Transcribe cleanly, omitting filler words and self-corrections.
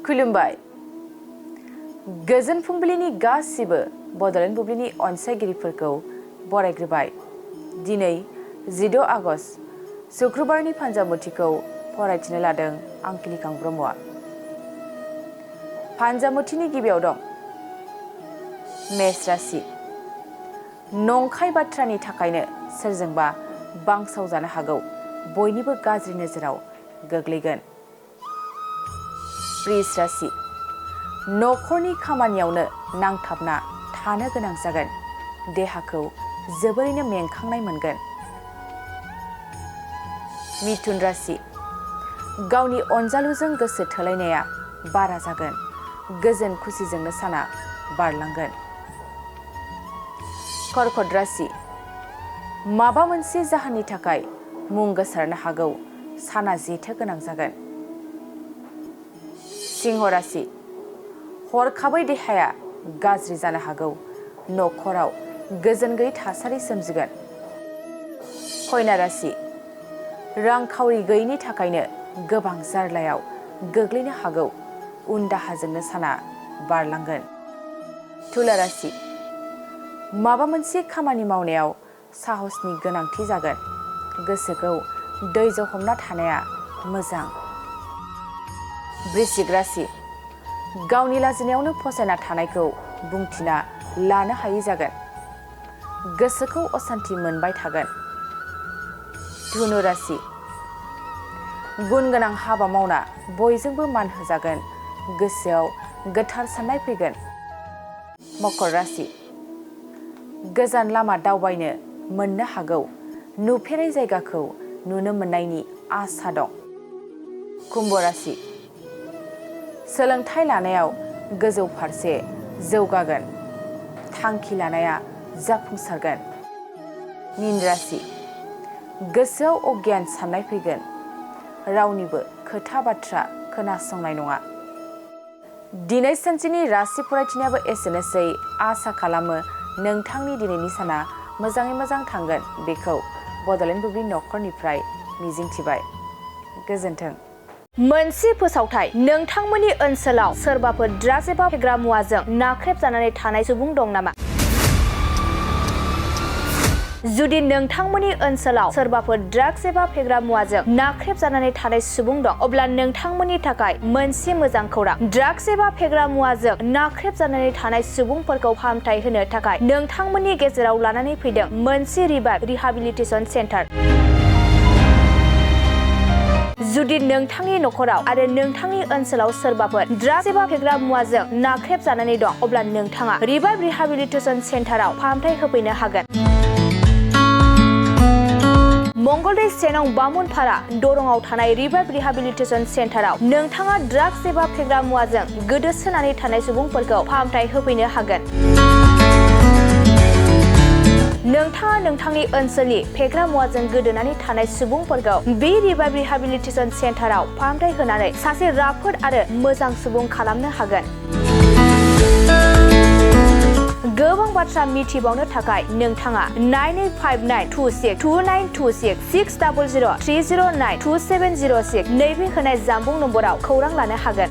खुलुमबाय गोजोन फुंबिलिनि गासिबो बड'लेण्ड बुब्लिनि अनसायगिरिफोरखौ बरायग्रोबाय। दिनै 16 आगस्ट शुक्रबारनि फान्जामुथिखौ फरायथिनो लादों आं किलिकां ब्रह्मआ। फान्जामुथिनि गिबियाव दं मेष राशि। नंखाय बाथ्रानि थाखायनो सोरजोंबा बांसावजानो हागौ, बयनिबो गाज्रि नोजोराव गोग्लैगोन। वृष राशि। नखरनि खामानियावनो नांथाबना थानो गोनां जागोन, देहाखौ जोबोरैनो मेंखांनाय मोनगोन। मिथुन राशि। गावनि अनजालुजों गोसो थोलायनाया बारा जागोन, गोजोन खुसिजोंनो साना बारलांगोन। कर्कट राशि। माबा मोनसे जाहोननि थाखाय मुं गोसारनो हागौ, साना जेथो गोनां जागोन। सिंह राशि। हरखाबै देहाया गाज्रि जानो हागौ, नखराव गोजोन गैयै थासारि सोमजिगोन। कन्या राशि। रांखावरि गैयैनि थाखायनो गोबां जार्लायाव गोग्लैनो हागौ, उन दाहाजोंनो साना बारलांगोन। तुला राशि। माबा मोनसे खामानि मावनायाव साहसनि गोनांथि जागोन, गोसोखौ दैजों हमना थानाया मोजां। वृश्चिक राशि। गावनि लाजिनायावनो फसायना थानायखौ बुंथिना लानो हायै जागोन, गोसोखौ असान्थि मोनबाय थागोन। धनु राशि। गुन गोनां हाबा मावना बयजोंबो मान होजागोन, गोसोआव गोथार साननाय फैगोन। मकर राशि। गोजान लामा दावबायनो मोननो हागौ, नुफेरै जायगाखौ नुनो मोननायनि आसा दं। कुम्भ राशि। सोलोंथाइ लानायाव गोजौ फारसे जौगागोन, थांखि लानाया जाफुंसारगोन। मीन राशि। गोसोआव अगियान साननाय फैगोन, रावनिबो खोथा बाथ्रा खोनासंनाय नङा। दिनै सानसेनि राशि फरायथिनायाबो एसेनोसै। आसा खालामो नोंथांनि दिनैनि साना मोजाङै मोजां थांगोन, बेखौ बड'लेण्ड बुब्लि नखरनिफ्राय मिजिंथिबाय। गोजोन्थों। मोनसे फोसावथाय। नोंथांमोननि ओनसोलाव सोरबाफोर ड्राग्स एबा फेग्रा मुवाजों नाख्रेबजानानै थानाय सुबुं दं नामा? जुदि नोंथांमोननि ओनसोलाव सोरबाफोर ड्राग्स एबा फेग्रा मुवाजों नाख्रेबजानानै थानाय सुबुं दं, अब्ला नोंथांमोननि थाखाय मोनसे मोजां खौरां। ड्राग्स एबा फेग्रा मुवाजों नाख्रेबजानानै थानाय सुबुंफोरखौ फाहामथाय होनो थाखाय नोंथांमोननि गेजेराव लानानै फैदों मोनसे रिभाइभ रिहाबिलिटेसन सेन्टार। जुदि नोंथांनि नखराव आरो नोंथांनि ओनसोलाव सोरबाफोर ड्राग्स एबा फेग्रा मुवाजों नाख्रेबजानानै दं, अब्ला नोंथाङा रिभाइभ रिहाबिलिटेसन सेन्टाराव फाहामथाय होफैनो हागोन। मंगलदै 1 नं बामुनपारा दरंआव थानाय रिभाइभ रिहाबिलिटेसन सेन्टाराव नोंथाङा ड्राग्स एबा फेग्रा मुवाजों गोदोसोनानै थानाय सुबुंफोरखौ फाहामथाय होफैनो हागोन। नोंथाङा नोंथांनि ओनसोलनि फेग्रा मुवाजों गोदोनानै थानाय सुबुंफोरखौ बे रिभाइभ रिहाबिलिटेसन सेन्टाराव फाहामथाय होनानै सासे राफोद आरो मोजां सुबुं खालामनो हागोन। गोबां बाथ्रा मिथिबावनो थाखाय नोंथाङा 9859262926 60030927006 नैबे होनाय जानबुं नम्बराव खौरां लानो हागोन।